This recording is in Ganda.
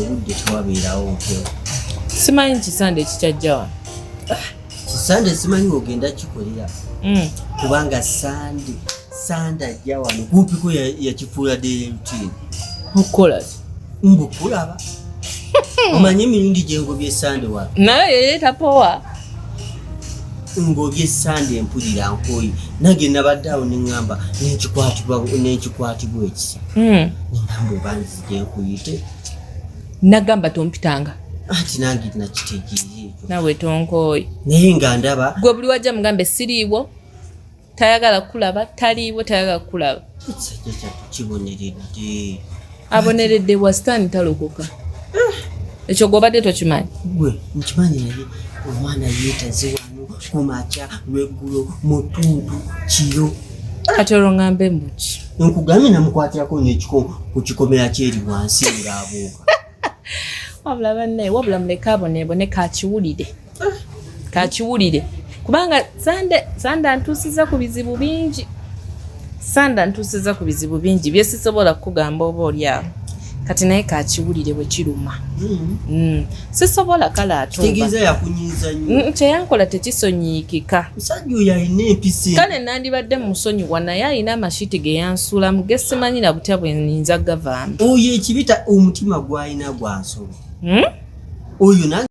Obudde tewabeerawo mpewo. Simanyi kisande ekikyajja wano. Kisande simanyi ogenda kikolera. Kubanga sande sande ajja wano kumpiko yakifuula daily routine. Okukola ki? Mbu kulaba. Omanyi emirundi gyengobye sande wano. Naye yeyeeta powa. Ngobye sande mpulira nkooye. Nange nabadde awo ne ŋŋamba nenkikwatibwa ekisa. Nengamba oba nzije nkuyite. Nagamba tompitanga. Anti nange nakitegeera ekyo. Nawe tonkooye. Naye nga ndaba. Gwe buli wajja mugambe siriiwo. Tayagala kulaba, taliiwo, tayagala kulaba. Ekisajja kyattu kiboneredde. Aboneredde wa sitaani talokoka. Ekyo gw'obadde tokimanyi? Gwe nkimanyi naye omwana yeetaze wano ku makya, lweggulo, mu ttuntu, kiro. Kati olwo ŋŋambe mbuki? Nkugambye namukwatirako ku kikomera kyeri wansi ng'abuuka. Wabula bannaye, wabula muleke aboneebone kakiwulire. Kakiwulire. Kubanga Sande antuusizza ku bizibu bingi. Sande antuusizza ku bizibu bingi bye sisobola kukugamba oba oli awo. Kati naye kakiwulire bwe kiruma. Sisobola kale atumba. Kitegeeza yakunyiiza nnyo. Kye yankola tekisonyiikika. Musajja oyo alina empisa. Kale nandibadde musonyiwa naye alina amashiiti ge yansuulamu ge simanyi na butya bwe nnyinza gavaamu. Oyo ekibita omutima gw'alina gwa nsolo. Oyo nange.